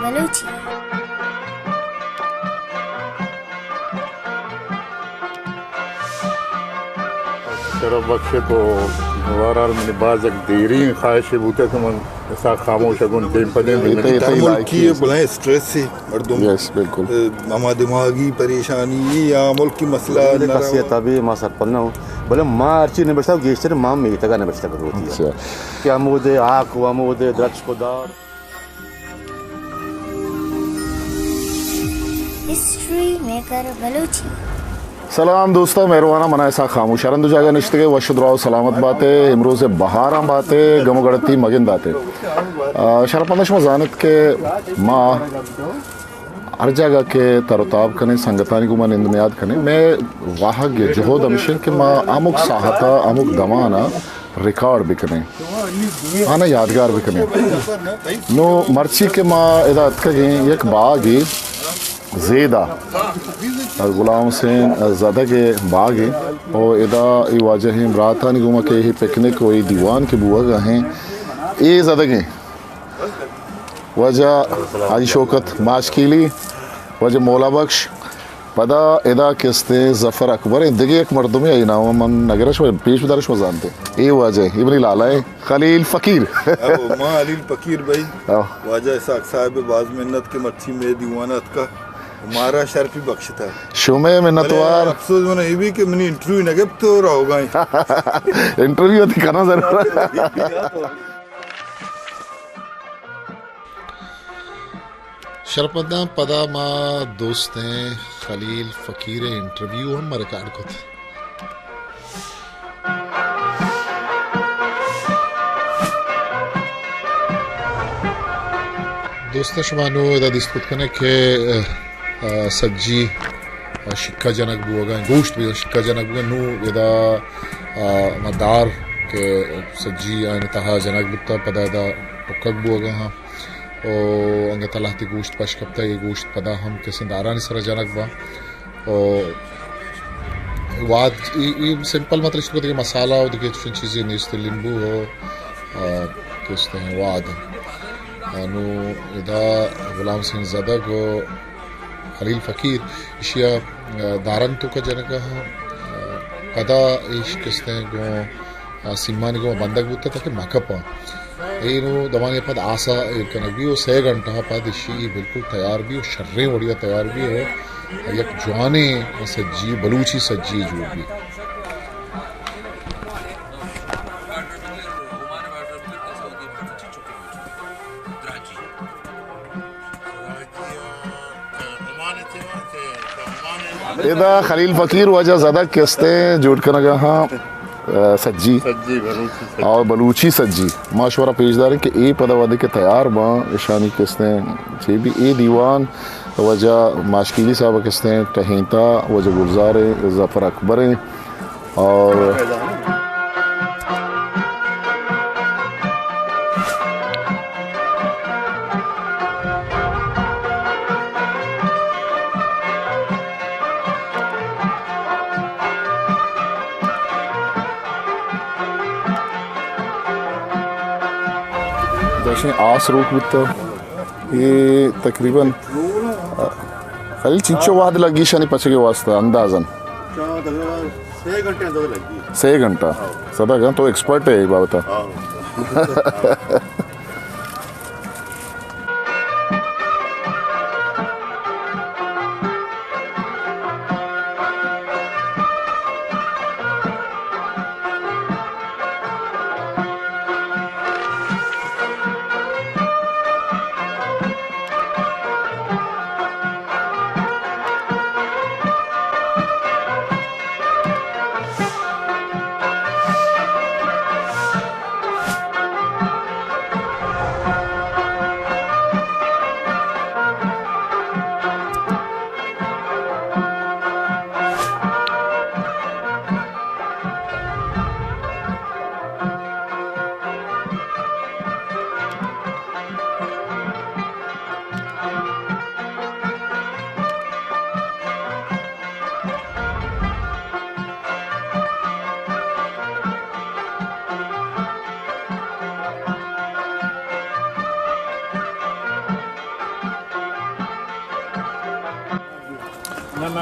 بلوچی۔ شرف بخش تو بہرحال منی باز یک دیریں خواہشے بوتہ کہ من اسحاق خاموش ءَ گوں دیم پہ دیم ببیں۔ تر ملکی بلائیں اسٹریس ءَ مردم، یس، بالکل۔ ہما دماغی پریشانی یا ملکی مسئلہ، بلے نہ کسی روا۔ تبی ما سرپد نہ ہوں، بلے ما ہرچی نبشتہ گیشتر ما میتگ ءَ نبشتہ بوتی۔ اچھا۔ کہ ہمود ہاک و ہمود درچک و دار۔ History maker Balochi. سلام دوستاں، مہرواناں، من اسحاق خاموش، ہر ہند و جاگہ نشتگے وش و دراہ و سلامت باتے۔ امروز بہاراں باتے، گم و گڑتی مگنداتے۔ آ، شرپمند، شما زانت کہ ما ہر جاگہ کہ تر و تاب کنیں، سنگتانی گوما نند نیاد کنیں، مئے واہگ یا جہد ہمیش انت کہ ما ہمک ساہتا، ہمک دمانا ریکارڈ بکنیں، آنا یادگار بکنیں۔ نو مرچی کہ ما ادا اتکگیں یک باگے زیدا، غلام حسین زدگ باگے، او ادا ای واجہیں براتانی گوما کہ ای پکنک و ای دیوان کہ بوگا ہیں، ای زدگیں۔ واجہ حاجی شوکت ماشکیلی، واجہ مولا بخش، پدا ادا کستیں ظفر اکبر ایں، دگہ یک مردمے، آئی نام من نگرش، پیش بدارش مزانتے۔ اے واجہ، اے منی لالا ایں، خلیل فقیر۔ او، ما خلیل فقیر بھائی۔ او۔ واجہ اسحاق صاحب باز منت کہ مرچی مئے دیوان اتکا، مارا شرفی بخشتا۔ شمے منتوار۔ بلے افسوس من اے بھی کہ منی انٹرویو نہ گپت تو رہو گائیں۔ انٹرویو تی کرنا ضرور۔ شرپمنداں، پدا ما دوستیں خلیل فقیر ءِ انٹرویو ہم ریکارڈ کت۔ دوستاں، شما نوں ادا دیست کت کنے کہ، آ، سجی، آ، شکا جنگ بوگا، گوشت بہ شکا جنگ بوگا، نوں ادا، آ، ما دار کہ سجی آنی تہا جنگ بوتا، پدا ادا ٹکگ بوگا ہاں۔ او انگت لہتے گوشت پش کپتگ، اے گوشت پدا ہم کسیں دارانی سرا جنگ باں۔ او واد ای، ای سمپل مطلب اشتو کہ مسالہ و دگہ چشیں چیزے نیست، لیمبو و، آ، کستیں واد۔ آ، نو ادا غلام حسین زدگ و خلیل فقیر اشیا، آ، دارن توکا جنگا ہاں، آ، پدا ایش کستیں گوں آ، سیمانی گوما بندگ بوتگ تاکہ مکپاں۔ اے نوں دمانے پد آسا ایر کنگ بی و سئے گھنٹہ پد اشی بالکل تیار بی و شریں وڑیا تیار بی و یک جوانیں سجی، بلوچی سجی جوڑ بی۔ ادا خلیل فقیر واجہ زدگ کستیں جوڑ کنگا ہاں، آ، سجی۔ سجی، بلوچی سجی۔ اور بلوچی سجی۔ ما شمارا پیش داریں کہ اے پدا وہدے کہ تیار باں، اشانی کستیں چے بی اے دیوان واجہ ماشکیلی صاحب کستیں ٹہینتا، واجہ گلزار ظفر اکبر ایں۔ اور داشیں آس روک بوتا۔ اے تقریباً، آ، خلیل چنچو وہد لگی شانی پچگے واسطہ اندازاً؟ چار، تقریباً سئے گھنٹے اندازہ لگی۔ سئے گھنٹہ؟ ہاں۔ زدگ ہاں، تو ایکسپرٹ ہے اے بابتا۔ ہاں۔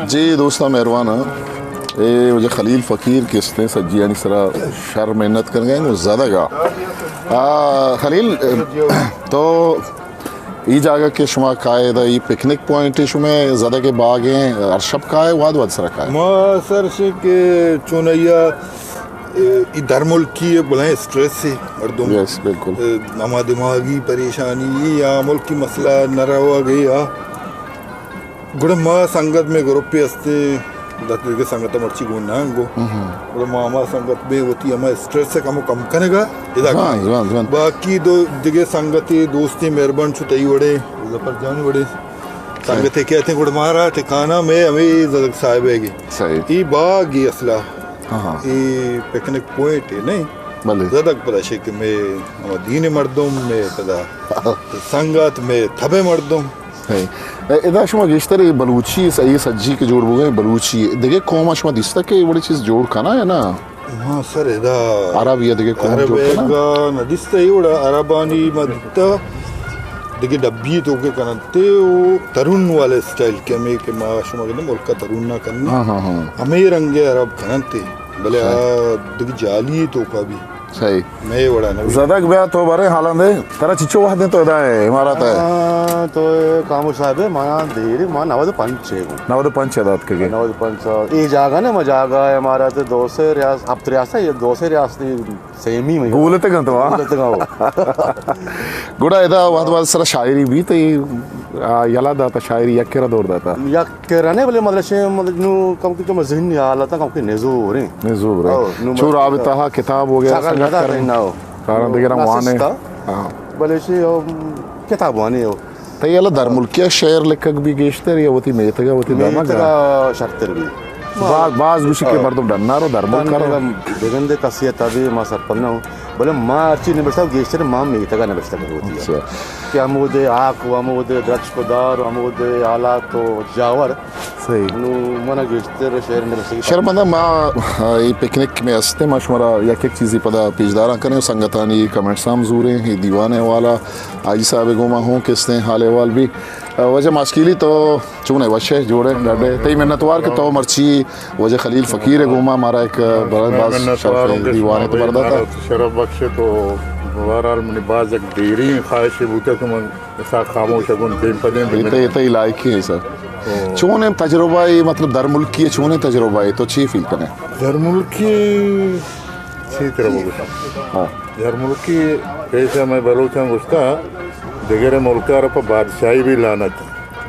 جی دوستاں، مہربان، اے واجہ خلیل فقیر کستیں سجیانی سرا شر محنت کنگا ہیں، زدگا۔ آ، خلیل، تو ای جاگہ کہ شما کائے دا، ای پکنک پوائنٹ ہے، شما زدگ باغ ہیں، ہر شب کائے، واد واد سرا کائے؟ ما سر شے کہ چونیا، اے، ای درملکی بلائیں اسٹریس ہے مردم۔ یس، بالکل۔ اے، ہما دماغی پریشانی یا ملکی مسئلہ نہ رہا گئی، آ۔ گڑا ما سنگت میں گروپے ہستے، دگہ سنگت مرچی گون نہ گو۔ گڑا ما ہما سنگت میں وتی ہما اسٹریس کم کم کنگا ادا زوان، زوان، زوان۔ باقی دو دگہ سنگت دوستی مہربان چو تئی وڑے، ظفر جان وڑے۔ سنگت کہتے ہیں گڑا مارا ٹھکانہ میں ہمیں زدگ صاحب ہے گی۔ صحیح۔ ای باغ ای اصلا۔ ہاں، ہاں۔ ای پکنک پوائنٹ ہے نہیں۔ بلے۔ زدگ پدا شے کہ میں ہما دین مردم، میں پدا سنگت، میں تھبے مردم۔ صحیح۔ اے، ادا شما گیشتر اے بلوچی س-، اے سجی کہ جوڑ بوگئے بلوچی، دگہ قوم شما دیستا کہ اے وڑی چیز جوڑ کنا یا نا؟ ہاں سر، ادا عرب یا دگہ قوم عرب جوڑ کنا؟ ایگا نہ دیستا، اے وڑا عربانی ما دیتا، دگہ ڈبی تو کے کننتے، او ترون والے اسٹائل کے ہمیں کہ ما شما کے ملک کا ترون نہ کرنا۔ ہاں، ہاں، ہاں۔ ہمیں رنگ عرب کننتے، بلے آ دگہ جالی تو کا بھی۔ صحیح۔ مئے وڑا نہ بیت۔ زدگ بیا تو باریں حالاں دے، ترا چچو وہد انت تو ادا ہے، امارات ہے؟ ہاں، تو خاموش صاحب ہے، مانا دیری، ما نود پنچ ہے۔ نود پنچ ادا اتکگے۔ نود پنچ۔ اے جاگہ نا، ما جاگہ ہے، امارات دو سے ریاست، ہفت ریاست ہے، یہ دو سے ریاست سیمی میں۔ گولتے گنت وا۔ گولتے گنت وا۔ گڑا ادا وہد وہد سرا شاعری بیت، آ، یلا داتا شاعری یک کرا دور داتا۔ یک کرا نے، بلے مطلب شے، مطلب نو کم کہ کم ذہنی حالت کم کہ نزور ہیں۔ نزور ہیں۔ او، نو چو مطلب رابطہ کتاب وغیرہ شاگرد سنگت نہ کریں۔ نہ ہو۔ کارن دیگر ہم نہ وانے۔ سستا۔ ہاں۔ بلے شے، او، کتاب وانے ہو۔ تئی یلا درملکیا شعر لکھگ بھی گیشتر یا وتی میتگا، وتی دمگا؟ میتگا شرتر بھی۔ باز، باز گوشی کہ ہاں۔ مردم ڈنارو درملکارو۔ بگندے کسیت ابھی ما سرپنہ ہوں۔ بلے ما ہرچی نبشتہ گیشتر ما میتگا نبشتہ کرو ہوتی ہے۔ اچھا۔ کہ ہمودے آک و ہمودے درچک و دار و ہمودے حالات و جاور۔ صحیح۔ نو منا گیشتر شعر نبشتگی شرمندہ ما، آ، ای پکنک میں ہستے، ما شمارا یک یک چیزی پدا پیش داراں کریں، سنگتانی کمنٹس ہم زوریں، ای دیوان حوالہ، حاجی صاحب گوما ہوں کستیں حال احوال بھی۔ آ، واجہ ماسکیلی تو چون ہے، وش ہے، جوڑ ہے، ڈڈ ہے۔ تئی منتوار کہ تو مرچی واجہ خلیل فقیر گوما مارا ایک بڑا باز شرف دیوان تو برداتا۔ شرف بخش تو بہرحال منی باز ایک دیری خواہش بوتا کہ من اسحاق خاموش ءَ گوں دیم پہ دیم بہ تئی، تئی لائقی ہے سر۔ او۔ چونیں تجربہ ہے، مطلب درملکی ہے، چونیں تجربہ ہے، تو چی فیل کنے؟ درملکی چی طرح بگوشاں؟ ہاں۔ درملکی پیسہ میں بلوچاں گوشتا، دگرے ملکا را پہ بادشاہی بھی لعنت۔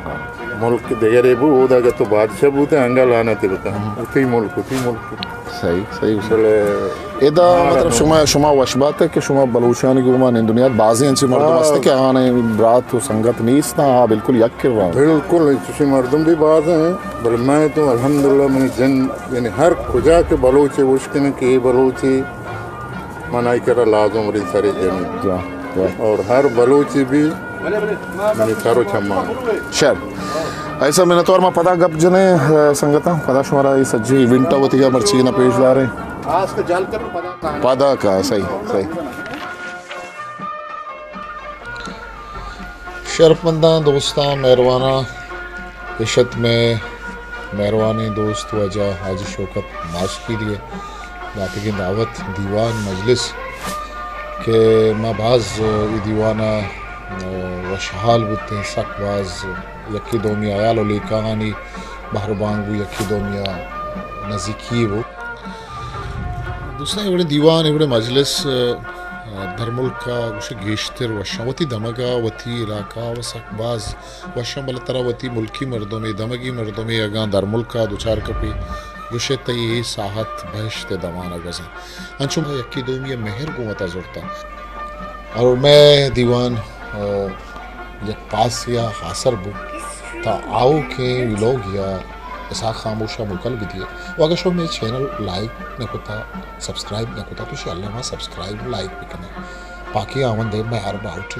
ہاں۔ ملک دگرے بو، اودا اگر تو بادشاہ بوتے، انگا لعنت بکن۔ ہاں۔ اتی ملک، اتی ملک۔ صحیح، صحیح، صحیح۔ بلے ادا ہاں، مطلب شما، شما وش باتے کہ شما بلوچانی گوما نند و نیاد بازیں انچیں مردم ہاں۔ ہستے کہ آنے برات و سنگت نیست، ہاں، بالکل یک کر رہا۔ بالکل، چشیں مردم بھی باز ہیں، بلے میں تو الحمدللہ منی جن، یعنی ہر کجا کہ بلوچے وشکنے کہ یہ بلوچے من آئی کرا لازم وریں سرے جنیں۔ جا، جا۔ اور ہر بلوچی بھی منی سر و چمان۔ شر۔ ایسا منتوار ما پدا گپ جنیں، اے، سنگتاں، پدا شمارا اے سجی ایونٹ وتیگا مرچی نہ پیش داریں۔ پدا کا، صحیح، صحیح۔ شرفمنداں، دوستاں، مہرواناں، اشت میں مہروانیں دوست واجہ حاجی شوکت ماسکیلی ءِ داتگیں دعوت دیوان مجلس کہ ما باز اے دیوان ءَ وشحال بوتیں، سک باز یکے دومی ءِ ہیال و لیکہانی بہر بانگ بو، یکے دومی ءَ نزیکی بو۔ دوستاں، اے وڑیں دیوان، اے وڑیں مجلس، درملک ءَ گوشے گیشتر وشاں، وتی دمگ ءَ، وتی علاقہ ءَ و سک باز وشاں، بلے ترا وتی ملکی مردمے، دمگی مردمے اگاں درملک ءَ دچار کپی، گوشے تئی اے ساہت بہشت ءِ دمان ءَ گوزاں۔ انچو ما یکے دومی ءَ مہر گوں وتا زرتاں۔ اور مئے دیوان، آ، یک پاسے ءَ آسر بو تا آؤکیں ویلوگ یا اسحاق خاموش ءَ موکل بدیے۔ و اگہ شما مئے چینل لائک نہ کتا، سبسکرائب نہ کتا، تو شی اللہ ما سبسکرائب لائک بکنے۔ باقی آوندے مئے ہر باؤٹت۔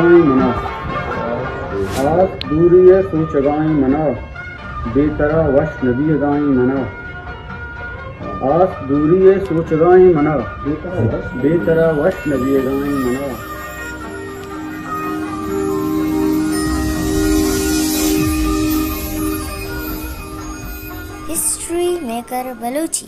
منا۔ آس دوری ءِ سوچگائیں منا، بے ترا وش نبیگائیں منا۔ آس دوری ءِ سوچگائیں منا، بے ترا وش نبیگائیں منا۔ History maker Balochi.